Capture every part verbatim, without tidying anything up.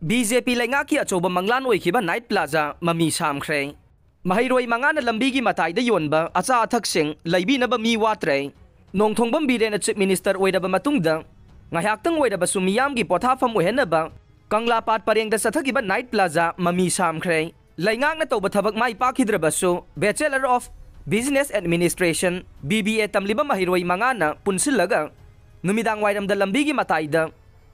B J ꯄꯤ ꯂꯩꯉꯥꯛꯀꯤ ꯑꯆꯧꯕ ꯃꯪꯂꯥꯟ ꯑꯣꯏꯈꯤꯕ ꯅꯥꯏꯠ ꯄ꯭ꯂꯥꯖꯥ ꯃꯃꯤ ꯁꯥꯝꯈ꯭ꯔꯦ꯫ ꯃꯍꯩꯔꯣꯏ ꯃꯉꯥꯅ ꯂꯝꯕꯤꯒꯤ ꯃꯇꯥꯏꯗ ꯌꯣꯟꯕ ꯑꯆꯥ ꯑꯊꯛꯁꯤꯡ ꯂꯩꯕꯤꯅꯕ ꯃꯤ ꯋꯥꯠꯇ꯭ꯔꯦ꯫ ꯅꯣꯡꯊꯣꯡꯕꯝ ꯕꯤꯔꯦꯟꯅ ꯆꯤꯐ ꯃꯤꯅꯤꯁꯇꯔ ꯑꯣꯏꯔꯕ ꯃꯇꯨꯡꯗ ꯉꯥꯏꯍꯥꯛꯇꯪ ꯑꯣꯏꯔꯕꯁꯨ ꯃꯤꯌꯥꯝꯒꯤ ꯄꯣꯊꯥꯐꯝ ꯑꯣꯏꯍꯟꯅꯕ ꯀꯪꯂꯥꯄꯥꯠ ꯄꯔꯦꯡꯗ ꯆꯠꯊꯈꯤꯕ ꯅꯥꯏꯠ ꯄ꯭ꯂꯥꯖꯥ ꯃꯃꯤ ꯁꯥꯝꯈ꯭ꯔꯦ꯫ ꯂꯩꯉꯥꯛꯅ ꯇꯧꯕ ꯊꯕꯛ ꯃꯥꯏ ꯄꯥꯛꯈꯤꯗ꯭ꯔꯕꯁꯨ, Bachelor of Business Administration, B B A, ꯇꯝꯂꯤꯕ ꯃꯍꯩꯔꯣꯏ ꯃꯉꯥꯅ ꯄꯨꯟꯁꯤꯜꯂꯒ ꯅꯨꯃꯤꯗꯥꯡ ꯋꯥꯏꯔꯝꯗ ꯂꯝꯕꯤꯒꯤ ꯃꯇꯥꯏꯗ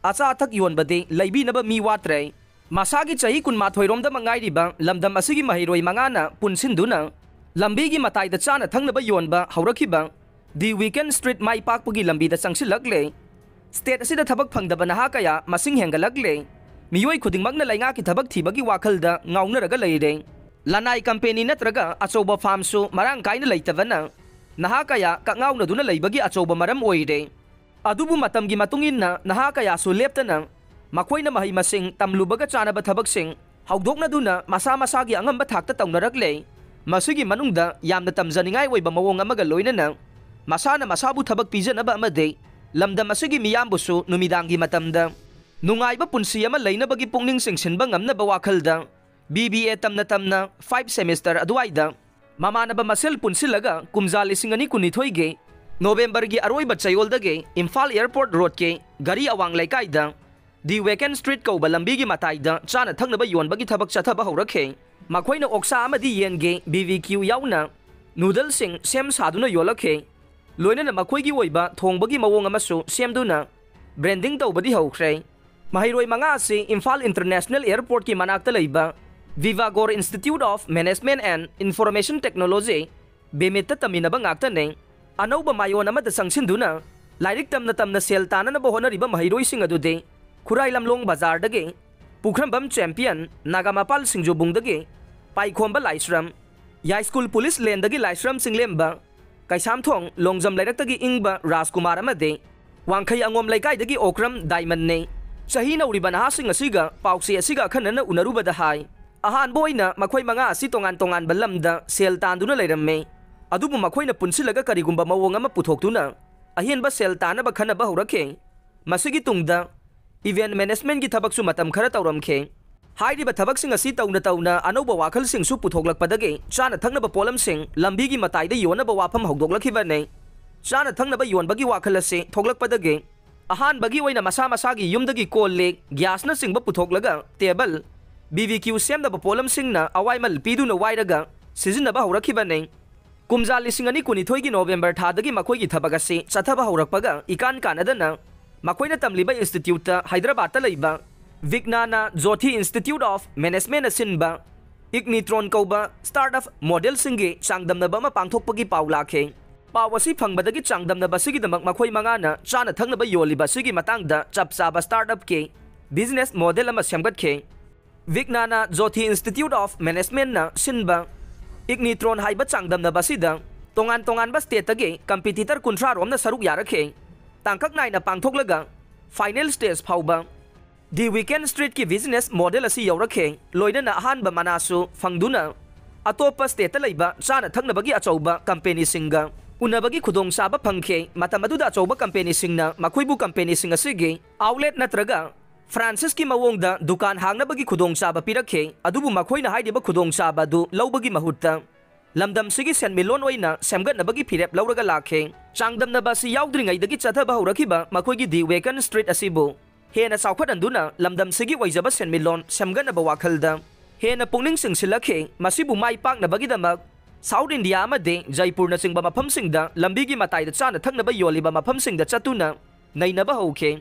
ꯑꯆꯥ ꯑꯊꯛ ꯌꯣꯟꯕꯗꯤ ꯂꯩꯕꯤꯅꯕ ꯃꯤ ꯋꯥꯠꯇ꯭ꯔꯦ꯫ ꯃꯁꯥꯒꯤ ꯆꯍꯤ ꯀꯨꯟꯃꯥꯊꯣꯏ ꯔꯣꯝꯗꯃꯛ ꯉꯥꯏꯔꯤꯕ ꯂꯝꯗꯝ ꯑꯁꯤꯒꯤ ꯃꯍꯩꯔꯣꯏ ꯃꯉꯥꯅ ꯄꯨꯟꯁꯤꯟꯗꯨꯅ ꯂꯝꯕꯤꯒꯤ ꯃꯇꯥꯏꯗ ꯆꯥꯅ ꯊꯛꯅꯕ ꯌꯣꯟꯕ ꯍꯧꯔꯛꯈꯤꯕ The Weekend Street ꯃꯥꯏ ꯄꯥꯛꯄꯒꯤ ꯂꯝꯕꯤꯗ ꯆꯪꯁꯤꯜꯂꯛꯂꯦ꯫ ꯁ꯭ꯇꯦꯠ ꯑꯁꯤꯗ ꯊꯕꯛ ꯐꯪꯗꯕ ꯅꯍꯥ ꯀꯌꯥ ꯃꯁꯤꯡ ꯍꯦꯟꯒꯠꯂꯛꯂꯦ꯫ ꯃꯤꯑꯣꯏ ꯈꯨꯗꯤꯡꯃꯛꯅ ꯂꯩꯉꯥꯛꯀꯤ ꯊꯕꯛ ꯊꯤꯕꯒꯤ ꯋꯥꯈꯜꯗ ꯉꯥꯎꯅꯔꯒ ꯂꯩꯔꯦ꯫ ꯂꯅꯥꯏ ꯀꯝꯄꯦꯅꯤ ꯅꯠꯇ꯭ꯔꯒ ꯑꯆꯧꯕ ꯐꯥꯔꯝꯁꯨ ꯃꯔꯥꯡ ꯀꯥꯏꯅ ꯂꯩꯇꯕꯅ ꯅꯍꯥ ꯀꯌꯥ ꯀꯛꯉꯥꯎꯅꯗꯨꯅ ꯂꯩꯕꯒꯤ ꯑꯆꯧꯕ ꯃꯔꯝ ꯑꯣꯏꯔꯦ꯫ ꯑꯗꯨꯕꯨ ꯃꯇꯝꯒꯤ ꯃꯇꯨꯡ ꯏꯟꯅ ꯅꯍꯥ ꯀꯌꯥꯁꯨ ꯂꯦꯞꯇꯅ ꯃꯈꯣꯏꯅ ꯃꯍꯩ ꯃꯁꯤꯡ ꯇꯝꯂꯨꯕꯒ ꯆꯥꯅꯕ ꯊꯕꯛꯁꯤꯡ ꯍꯧꯗꯣꯛꯅꯗꯨꯅ ꯃꯁꯥ ꯃꯁꯥꯒꯤ ꯑꯉꯝꯕ ꯊꯥꯛꯇ ꯇꯧꯅꯔꯛꯂꯦ꯫ ꯃꯁꯤꯒꯤ ꯃꯅꯨꯡꯗ ꯌꯥꯝꯅ ꯇꯝꯖꯅꯤꯡꯉꯥꯏ ꯑꯣꯏꯕ ꯃꯑꯣꯡ ꯑꯃꯒ ꯂꯣꯏꯅꯅ ꯃꯁꯥꯅ ꯃꯁꯥꯕꯨ ꯊꯕꯛ ꯄꯤꯖꯅꯕ ꯑꯃꯗꯤ ꯂꯝꯗꯝ ꯑꯁꯤꯒꯤ ꯃꯤꯌꯥꯝꯕꯨꯁꯨ ꯅꯨꯃꯤꯗꯥꯡꯒꯤ ꯃꯇꯝꯗ ꯅꯨꯡꯉꯥꯏꯕ ꯄꯨꯟꯁꯤ ꯑꯃ ꯂꯩꯅꯕꯒꯤ ꯄꯨꯛꯅꯤꯡ ꯆꯤꯡꯁꯤꯟꯕ ꯉꯝꯅꯕ ꯋꯥꯈꯜꯗ B B A ꯇꯝꯅ ꯇꯝꯅ fifth semester ꯑꯗꯨꯋꯥꯏꯗ ꯃꯃꯥꯟꯅꯕ ꯃꯁꯦꯜ ꯄꯨꯟꯁꯤꯜꯂꯒ ꯀꯨꯝꯖꯥ ꯂꯤꯁꯤꯡ ꯑꯅꯤ ꯀꯨꯟꯅꯤꯊꯣꯏꯒꯤ ꯅꯣꯕꯦꯝꯕꯔꯒꯤ ꯑꯔꯣꯏꯕ ꯆꯌꯣꯜꯗꯒꯤ ꯏꯝꯐꯥꯜ ꯑꯦꯌꯔꯄꯣꯔꯠ ꯔꯣꯗꯀꯤ ꯘꯔꯤ ꯑꯋꯥꯡ ꯂꯩꯀꯥꯏꯗ The Vacant Street ꯀꯧꯕ ꯂꯝꯕꯤꯒꯤ ꯃꯇꯥꯏꯗ ꯆꯥꯅ ꯊꯛꯅꯕ ꯌꯣꯟꯕꯒꯤ ꯊꯕꯛ ꯆꯠꯊꯕ ꯍꯧꯔꯛꯈꯤ꯫ ꯃꯈꯣꯏꯅ ꯑꯣꯛꯁꯥ ꯑꯃꯗꯤ ꯌꯦꯟꯒꯤ B B Q ꯌꯥꯎꯅ ꯅꯨꯗꯜꯁꯤꯡ ꯁꯦꯝ ꯁꯥꯗꯨꯅ ꯌꯣꯜꯂꯛꯈꯤ꯫ ꯂꯣꯏꯅꯅ ꯃꯈꯣꯏꯒꯤ ꯑꯣꯏꯕ ꯊꯣꯡꯕꯒꯤ ꯃꯑꯣꯡ ꯑꯃꯁꯨ ꯁꯦꯝꯗꯨꯅ ꯕ꯭ꯔꯦꯟꯗꯤꯡ ꯇꯧꯕꯗꯤ ꯍꯧꯈ꯭ꯔꯦ꯫ ꯃꯍꯩꯔꯣꯏ ꯃꯉꯥ ꯑꯁꯤ ꯏꯝꯐꯥꯜ ꯏꯟꯇꯔꯅꯦꯁꯅꯦꯜ ꯑꯦꯌꯔꯄꯣꯔꯠꯀꯤ ꯃꯅꯥꯛꯇ ꯂꯩꯕ Vivagor Institute of Management and Information Technology, BIMIT ꯇ ꯇꯝꯃꯤꯟꯅꯕ ꯉꯥꯛꯇꯅꯤ꯫ ꯑꯅꯧꯕ ꯃꯥꯏꯑꯣꯟ ꯑꯃꯗ ꯆꯪꯁꯤꯟꯗꯨꯅ ꯂꯥꯏꯔꯤꯛ ꯇꯝꯅ ꯇꯝꯅ ꯁꯦꯜ ꯇꯥꯅꯅꯕ ꯍꯣꯠꯅꯔꯤꯕ ꯃꯍꯩꯔꯣꯏꯁꯤꯡ ꯑꯗꯨꯗꯤ ꯈꯨꯔꯥꯏ ꯂꯝꯂꯣꯡ ꯕꯖꯥꯔꯗꯒꯤ ꯄꯨꯈ꯭ꯔꯝꯕꯝ ꯆꯦꯝꯄꯤꯌꯟ, ꯅꯥꯒꯥꯃꯄꯥꯜ ꯁꯤꯡꯖꯣꯕꯨꯡꯗꯒꯤ ꯄꯥꯏꯈꯣꯝꯕ ꯂꯥꯏꯁ꯭ꯔꯝ, ꯌꯥꯏꯁ꯭ꯀꯨꯜ ꯄꯨꯂꯤꯁ ꯂꯦꯟꯗꯒꯤ ꯂꯥꯏꯁ꯭ꯔꯝ ꯆꯤꯡꯂꯦꯝꯕ, ꯀꯩꯁꯥꯝꯊꯣꯡ ꯂꯣꯡꯖꯝ ꯂꯩꯔꯛꯇꯒꯤ ꯏꯪꯕ ꯔꯥꯖꯀꯨꯃꯥꯔ ꯑꯃꯗꯤ ꯋꯥꯡꯈꯩ ꯑꯉꯣꯝ ꯂꯩꯀꯥꯏꯗꯒꯤ ꯑꯣꯀ꯭ꯔꯝ ꯗꯥꯏꯃꯟꯅꯤ꯫ ꯆꯍꯤ ꯅꯧꯔꯤꯕ ꯅꯍꯥꯁꯤꯡ ꯑꯁꯤꯒ ꯄꯥꯎꯆꯦ ꯑꯁꯤꯒ ꯑꯈꯟꯅꯅ ꯎꯅꯔꯨꯕꯗ ꯍꯥꯏ, ꯑꯍꯥꯟꯕ ꯑꯣꯏꯅ ꯃꯈꯣꯏ ꯃꯉꯥ ꯑꯁꯤ ꯇꯣꯉꯥꯟ ꯇꯣꯉꯥꯟꯕ ꯂꯝꯗ ꯁꯦꯜ ꯇꯥꯟꯗꯨꯅ ꯂꯩꯔꯝꯃꯤ꯫ ꯑꯗꯨꯕꯨ ꯃꯈꯣꯏꯅ ꯄꯨꯟꯁꯤꯜꯂꯒ ꯀꯔꯤꯒꯨꯝꯕ ꯃꯑꯣꯡ ꯑꯃ ꯄꯨꯊꯣꯛꯇꯨꯅ ꯑꯍꯦꯟꯕ ꯁꯦꯜ ꯇꯥꯅꯕ ꯈꯟꯅꯕ ꯍꯧꯔꯛꯈꯤ꯫ ꯃꯁꯤꯒꯤ ꯇꯨꯡꯗ Event managementꯀꯤ ꯊꯕꯛꯁꯨ ꯃꯇꯝ ꯈꯔ ꯇꯧꯔꯝꯈꯤ꯫ ꯍꯥꯏꯔꯤꯕ ꯊꯕꯛꯁꯤꯡ ꯑꯁꯤ ꯇꯧꯅ ꯇꯧꯅ ꯑꯅꯧꯕ ꯋꯥꯈꯜꯁꯤꯡꯁꯨ ꯄꯨꯊꯣꯛꯂꯛꯄꯗꯒꯤ ꯆꯥꯅ ꯊꯛꯅꯕ ꯄꯣꯠꯂꯝꯁꯤꯡ ꯂꯝꯕꯤꯒꯤ ꯃꯇꯥꯏꯗ ꯌꯣꯟꯅꯕ ꯋꯥꯐꯝ ꯍꯧꯗꯣꯛꯂꯛꯈꯤꯕꯅꯤ꯫ ꯆꯥꯅ ꯊꯛꯅꯕ ꯌꯣꯟꯕꯒꯤ ꯋꯥꯈꯜ ꯑꯁꯤ ꯊꯣꯛꯂꯛꯄꯗꯒꯤ ꯑꯍꯥꯟꯕꯒꯤ ꯑꯣꯏꯅ ꯃꯁꯥ ꯃꯁꯥꯒꯤ ꯌꯨꯝꯗꯒꯤ ꯀꯣꯜ ꯂꯤꯛ, ꯒ꯭ꯌꯥꯁꯅꯆꯤꯡꯕ ꯄꯨꯊꯣꯛꯂꯒ ꯇꯦꯕꯜ, ꯕꯤ ꯕꯤ ꯀ꯭ꯌꯨ ꯁꯦꯝꯅꯕ ꯄꯣꯠꯂꯝꯁꯤꯡꯅ ꯑꯋꯥꯏꯃꯜ ꯄꯤꯗꯨꯅ ꯋꯥꯏꯔꯒ ꯁꯤꯖꯤꯟꯅꯕ ꯍꯧꯔꯛꯈꯤꯕꯅꯤ꯫ ꯀꯨꯝꯖꯥ ꯂꯤꯁꯤꯡ ꯑꯅꯤ ꯀꯨꯟꯅꯤꯊꯣꯏꯒꯤ ꯅꯣꯕꯦꯝꯕꯔ ꯊꯥꯗꯒꯤ ꯃꯈꯣꯏꯒꯤ ꯊꯕꯛ ꯑꯁꯤ ꯆꯠꯊꯕ ꯍꯧꯔꯛꯄꯒ ꯏꯀꯥꯟ ꯀꯥꯟꯅꯗꯅ ꯃꯈꯣꯏꯅ ꯇꯝꯂꯤꯕ ꯏꯟꯁꯇꯤꯇ꯭ꯌꯨꯠꯇ ꯍꯥꯏꯗ꯭ꯔꯕꯥꯗꯇ ꯂꯩꯕ ꯕꯤꯒ꯭ꯅꯥꯅ ꯖꯣꯊꯤ ꯏꯟꯁꯇꯤꯇ꯭ꯌꯨꯠ ꯑꯣꯐ ꯃꯦꯅꯦꯖꯃꯦꯟꯅ ꯁꯤꯟꯕ ꯏꯒꯅꯤꯇ꯭ꯔꯣꯟ ꯀꯧꯕ ꯁ꯭ꯇꯥꯔꯠ ꯑꯞ ꯃꯣꯗꯦꯜꯁꯤꯡꯒꯤ ꯆꯥꯡꯗꯝꯅꯕ ꯑꯃ ꯄꯥꯡꯊꯣꯛꯄꯒꯤ ꯄꯥꯎ ꯂꯥꯛꯈꯤ꯫ ꯄꯥꯎ ꯑꯁꯤ ꯐꯪꯕꯗꯒꯤ ꯆꯥꯡꯗꯝꯅꯕ ꯑꯁꯤꯒꯤꯗꯃꯛ ꯃꯈꯣꯏ ꯃꯉꯥꯅ ꯆꯥꯅ ꯊꯛꯅꯕ ꯌꯣꯜꯂꯤꯕ ꯑꯁꯤꯒꯤ ꯃꯇꯥꯡꯗ ꯆꯞ ꯆꯥꯕ ꯁ꯭ꯇꯥꯔꯠ ꯑꯞꯀꯤ ꯕꯤꯖꯤꯅꯦꯁ ꯃꯣꯗꯦꯜ ꯑꯃ ꯁꯦꯝꯒꯠꯈꯤ꯫ ꯕꯤꯒ꯭ꯅꯥꯅ ꯖꯣꯊꯤ ꯏꯟꯁꯇꯤꯇ꯭ꯌꯨꯠ ꯑꯣꯐ ꯃꯦꯅꯦꯖꯃꯦꯟꯅ ꯁꯤꯟꯕ ꯏꯒꯅꯤꯇ꯭ꯔꯣꯟ ꯍꯥꯏꯕ ꯆꯥꯡꯗꯝꯅꯕ ꯑꯁꯤꯗ ꯇꯣꯉꯥꯟ ꯇꯣꯉꯥꯟꯕ ꯁ꯭ꯇꯦꯠꯇꯒꯤ ꯀꯝꯄꯤꯇꯤꯇꯔ ꯀꯨꯟꯊ꯭ꯔꯥ ꯔꯣꯝꯅ ꯁꯔꯨꯛ ꯌꯥꯔꯛꯈꯤ꯫ ꯇꯥꯡꯀꯛ ꯅꯥꯏꯅ ꯄꯥꯡꯊꯣꯛꯂꯒ ꯐꯥꯏꯅꯦꯜ ꯁ꯭ꯇꯦꯖ ꯐꯥꯎꯕ ꯗꯤ ꯋꯤꯀꯦꯟ ꯁ꯭ꯇ꯭ꯔꯤꯠꯀꯤ ꯕꯤꯖꯤꯅꯦꯁ ꯃꯣꯗꯦꯜ ꯑꯁꯤ ꯌꯧꯔꯛꯈꯤ, ꯂꯣꯏꯅꯅ ꯑꯍꯥꯟꯕ ꯃꯅꯥꯁꯨ ꯐꯪꯗꯨꯅ ꯑꯇꯣꯞꯄ ꯁ꯭ꯇꯦꯠꯇ ꯂꯩꯕ ꯆꯥꯅ ꯊꯛꯅꯕꯒꯤ ꯑꯆꯧꯕ ꯀꯝꯄꯦꯅꯤꯁꯤꯡꯒ ꯎꯅꯕꯒꯤ ꯈꯨꯗꯣꯡꯆꯥꯕ ꯐꯪꯈꯤ꯫ ꯃꯇꯝ ꯑꯗꯨꯗ ꯑꯆꯧꯕ ꯀꯝꯄꯦꯅꯤꯁꯤꯡꯅ ꯃꯈꯣꯏꯕꯨ ꯀꯝꯄꯦꯅꯤꯁꯤꯡ ꯑꯁꯤꯒꯤ ꯑꯥꯎꯠꯂꯦꯠ ꯅꯠꯇ꯭ꯔꯒ ꯐ꯭ꯔꯥꯟꯁꯤꯁꯀꯤ ꯃꯑꯣꯡꯗ ꯗꯨꯀꯥꯟ ꯍꯥꯡꯅꯕꯒꯤ ꯈꯨꯗꯣꯡꯆꯥꯕ ꯄꯤꯔꯛꯈꯤ, ꯑꯗꯨꯕꯨ ꯃꯈꯣꯏꯅ ꯍꯥꯏꯔꯤꯕ ꯈꯨꯗꯣꯡꯆꯥꯕ ꯑꯗꯨ ꯂꯧꯕꯒꯤ ꯃꯍꯨꯠꯇ ꯂꯝꯗꯝꯁꯤꯒꯤ ꯁꯦꯟꯃꯤꯠꯂꯣꯟ ꯑꯣꯏꯅ ꯁꯦꯝꯒꯠꯅꯕꯒꯤ ꯐꯤꯔꯦꯞ ꯂꯧꯔꯒ ꯂꯥꯛꯈꯤ꯫ ꯆꯥꯡꯗꯝꯅꯕ ꯑꯁꯤ ꯌꯥꯎꯗ꯭ꯔꯤꯉꯩꯗꯒꯤ ꯆꯠꯊꯕ ꯍꯧꯔꯛꯈꯤꯕ ꯃꯈꯣꯏꯒꯤ ꯗꯤ ꯋꯦꯀꯟ ꯁ꯭ꯇ꯭ꯔꯤꯠ ꯑꯁꯤꯕꯨ ꯍꯦꯟꯅ ꯆꯥꯎꯈꯠꯍꯟꯗꯨꯅ ꯂꯝꯗꯝꯁꯤꯒꯤ ꯑꯣꯏꯖꯕ ꯁꯦꯟꯃꯤꯠꯂꯣꯟ ꯁꯦꯝꯒꯠꯅꯕ ꯋꯥꯈꯜꯗ ꯍꯦꯟꯅ ꯄꯨꯛꯅꯤꯡ ꯆꯤꯡꯁꯤꯜꯂꯛꯈꯤ꯫ ꯃꯁꯤꯕꯨ ꯃꯥꯏ ꯄꯥꯛꯅꯕꯒꯤꯗꯃꯛ ꯁꯥꯎꯠ ꯏꯟꯗꯤꯌꯥ ꯑꯃꯗꯤ ꯖꯩꯄꯨꯔꯅꯆꯤꯡꯕ ꯃꯐꯝꯁꯤꯡꯗ ꯂꯝꯕꯤꯒꯤ ꯃꯇꯥꯏꯗ ꯆꯥꯅ ꯊꯛꯅꯕ ꯌꯣꯜꯂꯤꯕ ꯃꯐꯝꯁꯤꯡꯗ ꯆꯠꯇꯨꯅ ꯅꯩꯅꯕ ꯍꯧꯈꯤ꯫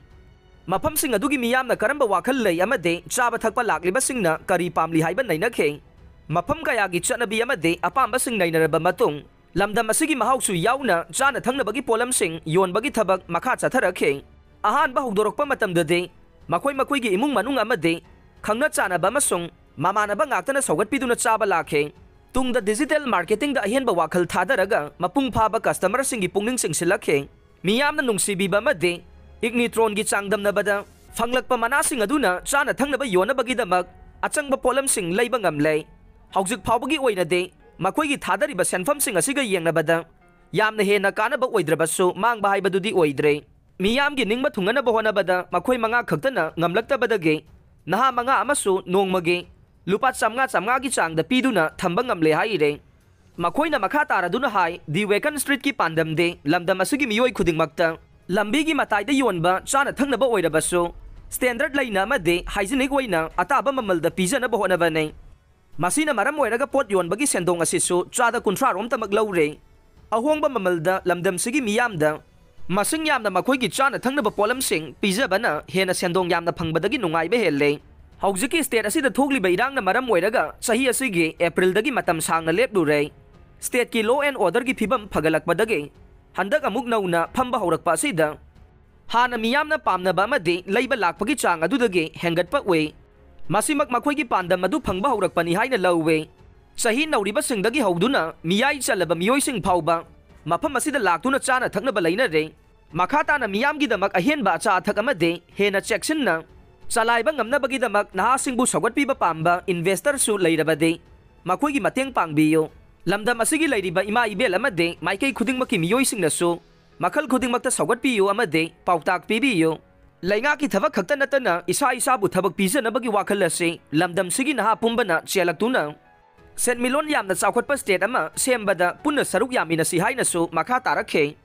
ꯃꯐꯝꯁꯤꯡ ꯑꯗꯨꯒꯤ ꯃꯤꯌꯥꯝꯅ ꯀꯔꯝꯕ ꯋꯥꯈꯜ ꯂꯩ ꯑꯃꯗꯤ ꯆꯥꯕ ꯊꯛꯄ ꯂꯥꯛꯂꯤꯕꯁꯤꯡꯅ ꯀꯔꯤ ꯄꯥꯝꯂꯤ ꯍꯥꯏꯕ ꯅꯩꯅꯈꯤ꯫ ꯃꯐꯝ ꯀꯌꯥꯒꯤ ꯆꯠꯅꯕꯤ ꯑꯃꯗꯤ ꯑꯄꯥꯝꯕꯁꯤꯡ ꯅꯩꯅꯔꯕ ꯃꯇꯨꯡ, ꯂꯝꯗꯝ ꯑꯁꯤꯒꯤ ꯃꯍꯥꯎꯁꯨ ꯌꯥꯎꯅ ꯆꯥꯅ ꯊꯛꯅꯕꯒꯤ ꯄꯣꯠꯂꯝꯁꯤꯡ ꯌꯣꯟꯕꯒꯤ ꯊꯕꯛ ꯃꯈꯥ ꯆꯠꯊꯔꯛꯈꯤ꯫ ꯑꯍꯥꯟꯕ ꯍꯧꯗꯣꯔꯛꯄ ꯃꯇꯝꯗꯗꯤ ꯃꯈꯣꯏ ꯃꯈꯣꯏꯒꯤ ꯏꯃꯨꯡ ꯃꯅꯨꯡ ꯑꯃꯗꯤ ꯈꯪꯅ ꯆꯥꯟꯅꯕ ꯑꯃꯁꯨꯡ ꯃꯃꯥꯟꯅꯕ ꯉꯥꯛꯇꯅ ꯁꯧꯒꯠꯄꯤꯗꯨꯅ ꯆꯥꯕ ꯂꯥꯛꯈꯤ꯫ ꯇꯨꯡꯗ ꯗꯤꯖꯤꯇꯦꯜ ꯃꯥꯔꯀꯦꯇꯤꯡꯗ ꯑꯍꯦꯟꯕ ꯋꯥꯈꯜ ꯊꯥꯗꯔꯒ ꯃꯄꯨꯡ ꯐꯥꯕ ꯀꯁꯇꯃꯔꯁꯤꯡꯒꯤ ꯄꯨꯛꯅꯤꯡ ꯆꯤꯡꯁꯤꯜꯂꯛꯈꯤ꯫ ꯃꯤꯌꯥꯝꯅ ꯅꯨꯡꯁꯤꯕꯤꯕ ꯑꯃꯗꯤ ꯏꯒꯅꯤꯇ꯭ꯔꯣꯟꯒꯤ ꯆꯥꯡꯗꯝꯅꯕꯗ ꯐꯪꯂꯛꯄ ꯃꯅꯥꯁꯤꯡ ꯑꯗꯨꯅ ꯆꯥꯅ ꯊꯛꯅꯕ ꯌꯣꯟꯅꯕꯒꯤꯗꯃꯛ ꯑꯆꯪꯕ ꯄꯣꯠꯂꯝꯁꯤꯡ ꯂꯩꯕ ꯉꯝꯂꯦ꯫ ꯍꯧꯖꯤꯛ ꯐꯥꯎꯕꯒꯤ ꯑꯣꯏꯅꯗꯤ ꯃꯈꯣꯏꯒꯤ ꯊꯥꯗꯔꯤꯕ ꯁꯦꯟꯐꯝꯁꯤꯡ ꯑꯁꯤꯒ ꯌꯦꯡꯅꯕꯗ ꯌꯥꯝꯅ ꯍꯦꯟꯅ ꯀꯥꯟꯅꯕ ꯑꯣꯏꯗ꯭ꯔꯕꯁꯨ ꯃꯥꯡꯕ ꯍꯥꯏꯕꯗꯨꯗꯤ ꯑꯣꯏꯗ꯭ꯔꯦ꯫ ꯃꯤꯌꯥꯝꯒꯤ ꯅꯤꯡꯕ ꯊꯨꯡꯅꯅꯕ ꯍꯣꯠꯅꯕꯗ ꯃꯈꯣꯏ ꯃꯉꯥ ꯈꯛꯇꯅ ꯉꯝꯂꯛꯇꯕꯗꯒꯤ ꯅꯍꯥ ꯃꯉꯥ ꯑꯃꯁꯨ ꯅꯣꯡꯃꯒꯤ ꯂꯨꯄꯥ ꯆꯥꯝꯃꯉꯥ ꯆꯥꯝꯃꯉꯥꯒꯤ ꯆꯥꯡꯗ ꯄꯤꯗꯨꯅ ꯊꯝꯕ ꯉꯝꯂꯦ ꯍꯥꯏꯔꯦ꯫ ꯃꯈꯣꯏꯅ ꯃꯈꯥ ꯇꯥꯔꯗꯨꯅ ꯍꯥꯏ, ꯗꯤ ꯋꯦꯀꯟ ꯁ꯭ꯇ꯭ꯔꯤꯠꯀꯤ ꯄꯥꯟꯗꯝꯗꯤ ꯂꯝꯗꯝ ꯑꯁꯤꯒꯤ ꯃꯤꯑꯣꯏ ꯈꯨꯗꯤꯡꯃꯛꯇ ꯂꯝꯕꯤꯒꯤ ꯃꯇꯥꯏꯗ ꯌꯣꯟꯕ ꯆꯥꯅ ꯊꯛꯅꯕ ꯑꯣꯏꯔꯕꯁꯨ ꯁ꯭ꯇꯦꯟꯗꯔꯗ ꯂꯩꯅ ꯑꯃꯗꯤ ꯍꯥꯏꯖꯤꯅꯤꯛ ꯑꯣꯏꯅ ꯑꯇꯥꯕ ꯃꯃꯜꯗ ꯄꯤꯖꯅꯕ ꯍꯣꯠꯅꯕꯅꯤ꯫ ꯃꯁꯤꯅ ꯃꯔꯝ ꯑꯣꯏꯔꯒ ꯄꯣꯠ ꯌꯣꯟꯕꯒꯤ ꯁꯦꯟꯗꯣꯡ ꯑꯁꯤꯁꯨ ꯆꯥꯗ ꯀꯨꯟꯊ꯭ꯔꯥ ꯔꯣꯝꯇꯃꯛ ꯂꯧꯔꯦ꯫ ꯑꯍꯣꯡꯕ ꯃꯃꯜꯗ ꯂꯝꯗꯝꯁꯤꯒꯤ ꯃꯤꯌꯥꯝꯗ ꯃꯁꯤꯡ ꯌꯥꯝꯅ ꯃꯈꯣꯏꯒꯤ ꯆꯥꯅ ꯊꯛꯅꯕ ꯄꯣꯠꯂꯝꯁꯤꯡ ꯄꯤꯖꯕꯅ ꯍꯦꯟꯅ ꯁꯦꯟꯗꯣꯡ ꯌꯥꯝꯅ ꯐꯪꯕꯗꯒꯤ ꯅꯨꯡꯉꯥꯏꯕ ꯍꯦꯜꯂꯦ꯫ ꯍꯧꯖꯤꯛꯀꯤ ꯁ꯭ꯇꯦꯠ ꯑꯁꯤꯗ ꯊꯣꯛꯂꯤꯕ ꯏꯔꯥꯡꯅ ꯃꯔꯝ ꯑꯣꯏꯔꯒ ꯆꯍꯤ ꯑꯁꯤꯒꯤ ꯑꯦꯄ꯭ꯔꯤꯜꯗꯒꯤ ꯃꯇꯝ ꯁꯥꯡꯅ ꯂꯦꯞꯂꯨꯔꯦ꯫ ꯁ꯭ꯇꯦꯠꯀꯤ law and orderꯒꯤ ꯐꯤꯕꯝ ꯐꯒꯠꯂꯛꯄꯗꯒꯤ ꯍꯟꯗꯛ ꯑꯃꯨꯛ ꯅꯧꯅ ꯐꯝꯕ ꯍꯧꯔꯛꯄ ꯑꯁꯤꯗ ꯍꯥꯟꯅ ꯃꯤꯌꯥꯝꯅ ꯄꯥꯝꯅꯕ ꯑꯃꯗꯤ ꯂꯩꯕ ꯂꯥꯛꯄꯒꯤ ꯆꯥꯡ ꯑꯗꯨꯗꯒꯤ ꯍꯦꯟꯒꯠꯄ ꯎꯏ꯫ ꯃꯁꯤꯃꯛ ꯃꯈꯣꯏꯒꯤ ꯄꯥꯟꯗꯝ ꯑꯗꯨ ꯐꯪꯕ ꯍꯧꯔꯛꯄꯅꯤ ꯍꯥꯏꯅ ꯂꯧꯏ꯫ ꯆꯍꯤ ꯅꯧꯔꯤꯕꯁꯤꯡꯗꯒꯤ ꯍꯧꯗꯨꯅ ꯃꯤꯌꯥꯏ ꯆꯜꯂꯕ ꯃꯤꯑꯣꯏꯁꯤꯡ ꯐꯥꯎꯕ ꯃꯐꯝ ꯑꯁꯤꯗ ꯂꯥꯛꯇꯨꯅ ꯆꯥꯅ ꯊꯛꯅꯕ ꯂꯩꯅꯔꯦ꯫ ꯃꯈꯥ ꯇꯥꯅ ꯃꯤꯌꯥꯝꯒꯤꯗꯃꯛ ꯑꯍꯦꯟꯕ ꯑꯆꯥ ꯑꯊꯛ ꯑꯃꯗꯤ ꯍꯦꯟꯅ ꯆꯦꯛꯁꯤꯟꯅ ꯆꯂꯥꯏꯕ ꯉꯝꯅꯕꯒꯤꯗꯃꯛ ꯅꯍꯥꯁꯤꯡꯕꯨ ꯁꯧꯒꯠꯄꯤꯕ ꯄꯥꯝꯕ ꯏꯟꯚꯦꯁꯇꯔꯁꯨ ꯂꯩꯔꯕꯗꯤ ꯃꯈꯣꯏꯒꯤ ꯃꯇꯦꯡ ꯄꯥꯡꯕꯤꯌꯨ꯫ ꯂꯝꯗꯝ ꯑꯁꯤꯒꯤ ꯂꯩꯔꯤꯕ ꯏꯃꯥ ꯏꯕꯦꯜ ꯑꯃꯗꯤ ꯃꯥꯏꯀꯩ ꯈꯨꯗꯤꯡꯃꯛꯀꯤ ꯃꯤꯑꯣꯏꯁꯤꯡꯅꯁꯨ ꯃꯈꯜ ꯈꯨꯗꯤꯡꯃꯛꯇ ꯁꯧꯒꯠꯄꯤꯌꯨ ꯑꯃꯗꯤ ꯄꯥꯎꯇꯥꯛ ꯄꯤꯕꯤꯌꯨ꯫ ꯂꯩꯉꯥꯛꯀꯤ ꯊꯕꯛ ꯈꯛꯇ ꯅꯠꯇꯅ ꯏꯁꯥ ꯏꯁꯥꯕꯨ ꯊꯕꯛ ꯄꯤꯖꯅꯕꯒꯤ ꯋꯥꯈꯜ ꯑꯁꯤ ꯂꯝꯗꯝꯁꯤꯒꯤ ꯅꯍꯥ ꯄꯨꯝꯕꯅ ꯆꯦꯜꯂꯛꯇꯨꯅ ꯁꯦꯟꯃꯤꯠꯂꯣꯟ ꯌꯥꯝꯅ ꯆꯥꯎꯈꯠꯄ ꯁ꯭ꯇꯦꯠ ꯑꯃ ꯁꯦꯝꯕꯗ ꯄꯨꯟꯅ ꯁꯔꯨꯛ ꯌꯥꯃꯤꯟꯅꯁꯤ ꯍꯥꯏꯅꯁꯨ ꯃꯈꯥ ꯇꯥꯔꯛꯈꯤ꯫